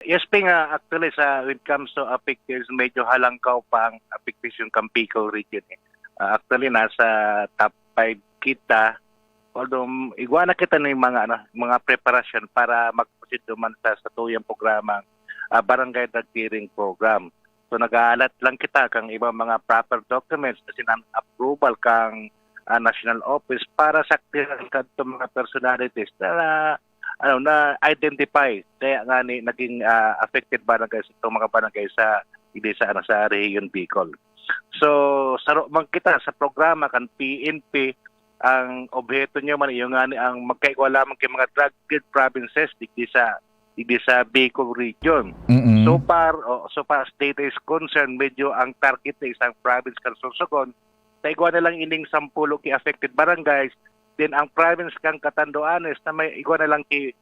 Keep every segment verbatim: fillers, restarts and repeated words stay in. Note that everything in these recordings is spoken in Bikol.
Yes, Ping, ah, actually, sa, when it comes to affected, medyo halangkaw pa ang affectation kan Bicol region, eh. Ah, actually, nasa top five kita. Although, igwa na kita ng mga, ano, mga preparasyon para mag-proceed duman sa, sa tuyang programang, ah, Barangay Drug Clearing Program. So, nag-aalat lang kita kang ibang mga proper documents, as in, ang approval kang, ah, National Office para sa clearance kadto mga personalities na, ano, na-identify. Kaya nga ni, naging, ah, affected barangay sa itong mga barangay sa, hindi sa, ano, sa Rehiyon Bicol. So, saro man kita sa programa kan P N P, ang obheto niya man, iyo nga ni ang magkaigwa lamang kay mga drug-filled provinces digdi sa, digdi sa Bicol region. Mm-mm. So far, oh, so far as data is concerned, medyo ang target na isang province kan Sorsogon, sa igwa na lang ining sampulo ki affected barangays, then ang province kan Catanduanes na may igwa na lang ki,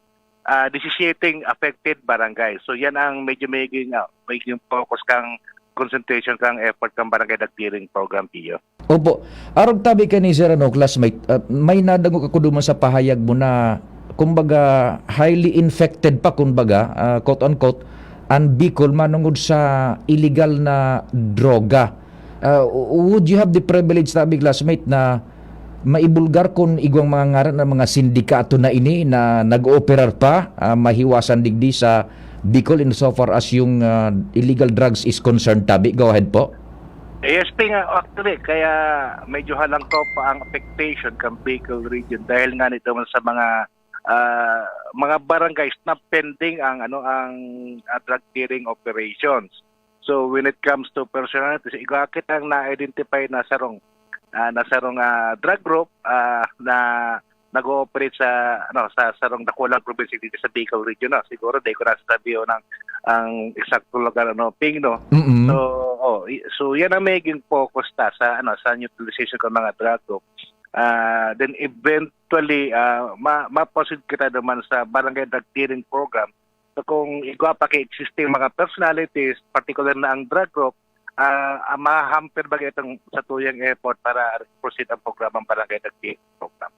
ah, disisiyete affected barangays. So yan ang medyo magiging, ah, magiging focus kang concentration kang effort kang Barangay Drug Clearing Program, Pio. Opo. Arog tabi kani, sir, ano, classmate, ah, may nadangog ako duman sa pahayag mo na, kumbaga, highly infected pa, kumbaga, ah, quote unquote, ang Bicol manungod sa illegal na droga. Ah, w- would you have the privilege, tabi, classmate, na maibulgar kun igwang mga ngaran ng mga sindikato na ini na nag-ooperar pa, ah, mahiwasan digdi sa Bicol in so far as yung, ah, illegal drugs is concerned, tabi? Go ahead po. Yes, Ping, ah, actually, kaya medyo halangkaw pa ang affectation kan Bicol region dahil nga nito man sa mga, ah, mga barangays na pending ang, ano, ang, ah, drug clearing operations. So when it comes to personalities, igwa kitang na-identify na sarong, ah, na sarong, ah, drug group, ah, na nag-ooperate sa, ano, sa sarong dakulang probinsya dito sa Bicol region, no? Siguro di ko nasasabi ang, ang eksakto lugar, ano, Ping, no? Mm-mm. So, oh, i- so yan ang magiging focus ta sa, ano, sa neutralization ng mga drug group. Ah, then eventually, ah, ma ma-proceed kita naman sa barangay drug clearing program. So kung igwa pa kay existing mga personalities, particular na ang drug group, ah, ah, mahamper ba itong sa tuyang effort para proceed ang programang barangay drug clearing program?